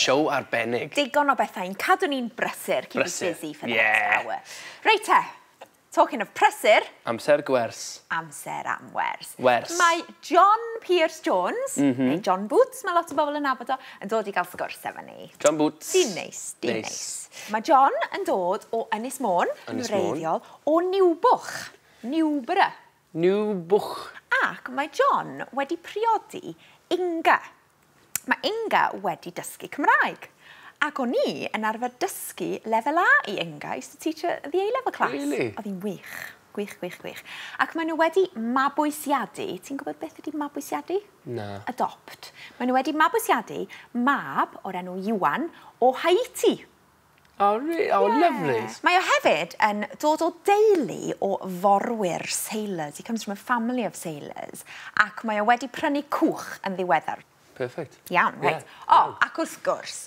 Show arbennig. Digon o bethau i'n cadw ni'n brysur. Keep us Brysur. busy for the next hour. Reit te, talking of prysur, Amser gwers. Amser am wers. Wers. Mae John Pierce Jones, neu John Boots, mae lot o bobl yn nabod o, yn dod i gael sgwrs efo ni. John Boots. Di'n neis, di'n Neis. neis. Mae John yn dod o Ynys Môn, yn Ynys Môn. wreiddiol, o Niwbwch, Newborough. Niwbwch. Ac mae John wedi priodi Inga. Mae Inga wedi dysgu Cymraeg. Ac o'n i yn arfer dysgu lefel A i Inga. I used to teach her the A-level class. Really? Oedd hi'n wych. Gwych, gwych, gwych. Ac maen nhw wedi mabwysiadu. Ti'n gwybod beth ydy mabwysiadu? Na. Adopt. Maen nhw wedi mabwysiadu mab o'r enw Iwan o Haiti. Oh, really? Oh, lovely. Mae o hefyd yn dod o deulu o forwyr, sailors. He comes from a family of sailors. Ac mae o wedi prynu cwch yn ddiweddar. Perfect. Iawn, reit. Yeah. O, ac wrth gwrs,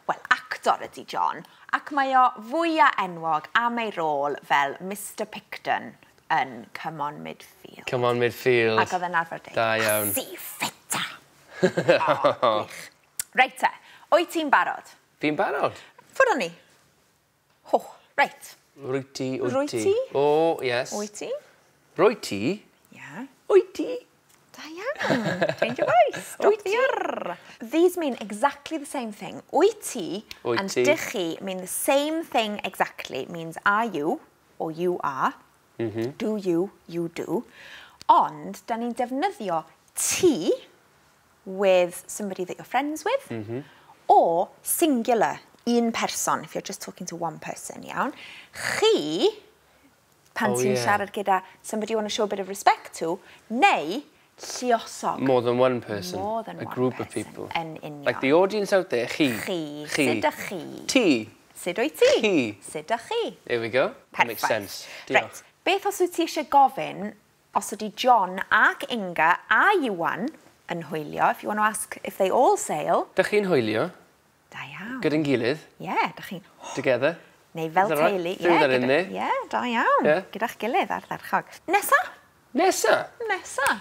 wel, actor ydy John, ac mae o fwyaf enwog am ei rôl fel Mr Picton yn Come On Midfield. Come On Midfield. Ac oedd yn arfer dweud, Da iawn. "Asi ffita." O, gwych. Reit te, wyt ti'n barod? Fi'n barod. Ffwrdd â ni. Ho, reit. Rwyt ti, wyt Rwyt ti. ti? O, yes. Wyt ti? Rwyt ti? Yeah. Wyt ti? Da iawn. Change your voice. Drop the R. These mean exactly the same thing. Wyt ti Wyt and ti. dych chi mean the same thing exactly. It means are you or you are. Do you, you do. Ond, da ni'n defnyddio ti with somebody that you're friends with or singular, un person, if you're just talking to one person, iawn. Chi, pan ti'n siarad gyda somebody you want to show a bit of respect to, neu lluosog. More than one person. More than A one group of person, people. yn union. Like the audience out there, chi. Chi. Chi. Sut ydych chi? Ti. Sut wyt ti? Chi. Sut ydych chi? There we go. That makes Perffaith. sense. Diolch. Reit, beth os wyt ti eisiau gofyn os ydy John ac Inga a Iwan yn hwylio, if you want to ask if they all sail, Dych chi'n hwylio da iawn. gyda'n gilydd? Ie, dych chi'n Together? Neu fel Is that right? teulu. Threw that in there. Ie, da iawn. Yeah. Gyda'ch gilydd, ardderchog. Nesa? Nesa? Nesa.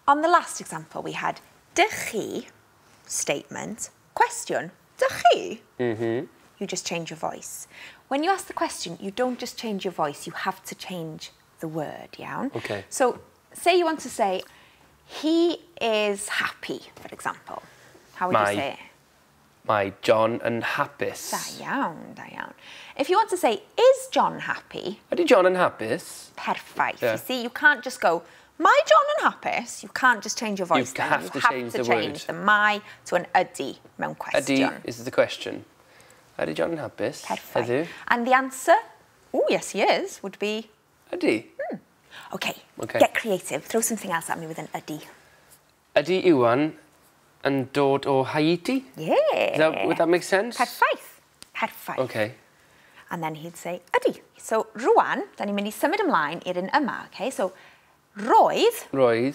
On the last example we had dych chi, statement, question, dych chi? You just change your voice. When you ask the question, you don't just change your voice, you have to change the word, iawn? Okay. So, say you want to say, "He is happy," for example. How would Mae. you say it? Mae John yn hapus. Da iawn, da iawn. If you want to say, "Is John happy?" Ydy John yn hapus? Perffaith. Yeah. You see, you can't just go, "Mae John yn hapus." You can't just change your voice You then. have You to have change to the change word. the mae to an ydy mewn Ydy cwestiwn. is the question. Ydy John yn hapus? Perffaith. Ydy. And the answer, oh, yes, he is, would be, Ydy. Okay, Okay. get creative. Throw something else at me with an ydy. Ydy Iwan yn dod o Haiti? Yeah. Would that make sense? Perffaith. Perffaith. Okay. And then he'd say, "Ydy." So, rwan, da ni'n mynd i symud ymlaen i'r un yma, okay? So, roedd Roedd.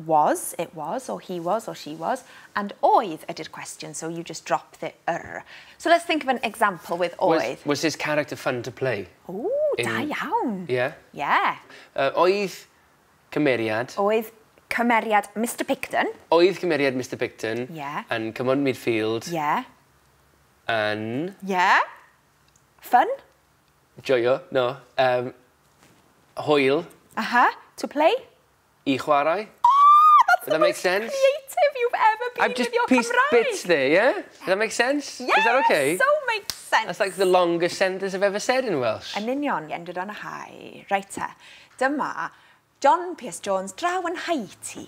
Was, it was, or he was, or she was, and oedd ydy'r question, so you just drop the yr. So let's think of an example with oedd. Was his character fun to play? Ooh, da iawn. Yeah? Yeah. Oedd cymeriad. Oedd cymeriad Mr Picton. Oedd cymeriad Mr Picton. Yeah. Yn Come On Midfield. Yeah. Yn Yeah. Fun. Joio, no. Hwyl To play. I chwarae. Oh, that's Does the that make most sense? creative you've ever been I've just with your pieced Cymraeg. bits there, yeah? Does that make sense? Yeah, Is that okay? so makes sense. That's like the longest sentence I've ever said in Welsh. Yn union, ended on a high. Reit te, dyma John Pierce Jones draw yn Haiti.